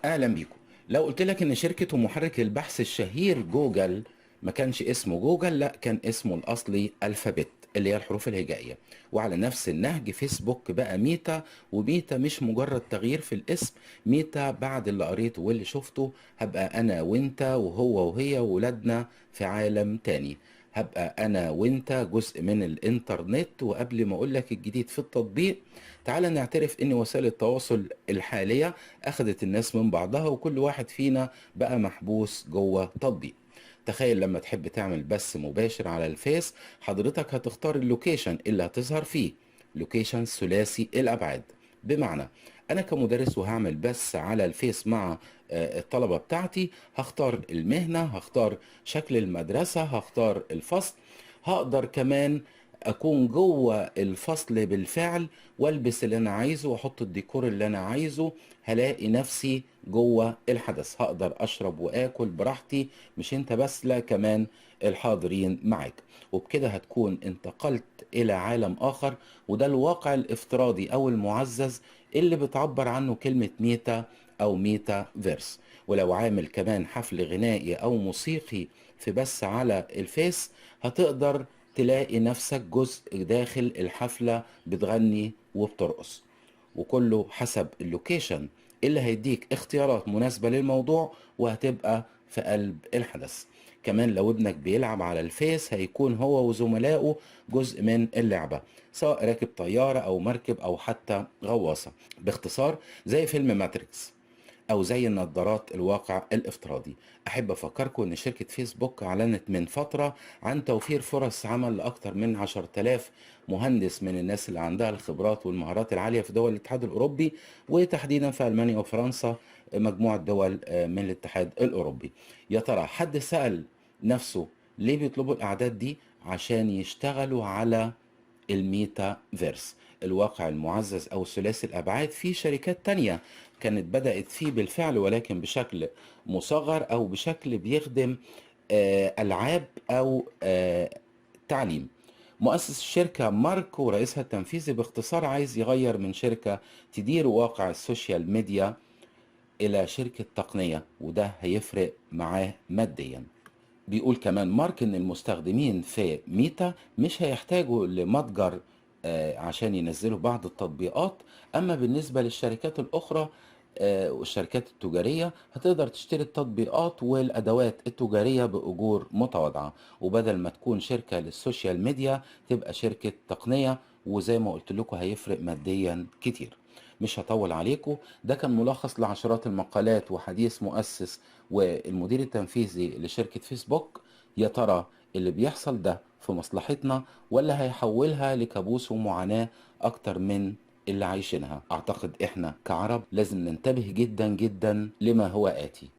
اهلا بيكم. لو قلت لك ان شركة ومحرك البحث الشهير جوجل ما كانش اسمه جوجل، لا كان اسمه الاصلي ألفابت اللي هي الحروف الهجائية، وعلى نفس النهج فيسبوك بقى ميتا. وميتا مش مجرد تغيير في الاسم، ميتا بعد اللي قريته واللي شفته هبقى انا وانت وهو وهي وولادنا في عالم تاني، هبقى انا وانت جزء من الانترنت. وقبل ما اقول لك الجديد في التطبيق، تعال نعترف ان وسائل التواصل الحالية اخذت الناس من بعضها، وكل واحد فينا بقى محبوس جوه تطبيق. تخيل لما تحب تعمل بث مباشر على الفيس، حضرتك هتختار ال location اللي هتظهر فيه، location ثلاثي الابعاد. بمعنى انا كمدرس وهعمل بث على الفيس مع الطلبة بتاعتي، هختار المهنة، هختار شكل المدرسة، هختار الفصل، هقدر كمان اكون جوه الفصل بالفعل والبس اللي انا عايزه واحط الديكور اللي انا عايزه. هلاقي نفسي جوه الحدث، هقدر اشرب واكل براحتي، مش انت بس، لا كمان الحاضرين معاك. وبكده هتكون انتقلت الى عالم اخر، وده الواقع الافتراضي او المعزز اللي بتعبر عنه كلمة ميتا او ميتا فيرس. ولو عامل كمان حفل غنائي او موسيقي في بث على الفيس، هتقدر تلاقي نفسك جزء داخل الحفلة بتغني وبترقص، وكله حسب ال location اللي هيديك اختيارات مناسبة للموضوع، وهتبقى في قلب الحدث. كمان لو ابنك بيلعب على الفيس، هيكون هو وزملائه جزء من اللعبة، سواء راكب طيارة أو مركب أو حتى غواصة. باختصار زي فيلم ماتريكس أو زي النظارات الواقع الافتراضي. أحب أفكركم إن شركة فيسبوك أعلنت من فترة عن توفير فرص عمل لأكثر من 10,000 مهندس من الناس اللي عندها الخبرات والمهارات العالية في دول الاتحاد الأوروبي، وتحديدا في ألمانيا وفرنسا، مجموعة دول من الاتحاد الأوروبي. يا ترى حد سأل نفسه ليه بيطلبوا الأعداد دي؟ عشان يشتغلوا على الميتا فيرس، الواقع المعزز أو ثلاثي الأبعاد. في شركات تانية كانت بدأت فيه بالفعل، ولكن بشكل مصغر أو بشكل بيخدم ألعاب أو تعليم. مؤسس الشركة مارك ورئيسها التنفيذي باختصار عايز يغير من شركة تدير واقع ال social media إلى شركة تقنية، وده هيفرق معاه ماديا. بيقول كمان مارك إن المستخدمين في ميتا مش هيحتاجوا لمتجر عشان ينزلوا بعض التطبيقات. أما بالنسبة للشركات الأخرى والشركات التجارية، هتقدر تشتري التطبيقات والأدوات التجارية بأجور متواضعة، وبدل ما تكون شركة لل social media تبقى شركة تقنية، وزي ما قلت لكم هيفرق ماديا كتير. مش هطول عليكم، ده كان ملخص لعشرات المقالات وحديث مؤسس والمدير التنفيذي لشركة فيسبوك. يا ترى اللي بيحصل ده في مصلحتنا ولا هيحولها لكابوس ومعاناة أكتر من اللي عايشينها؟ أعتقد إحنا كعرب لازم ننتبه جدا جدا لما هو آتي.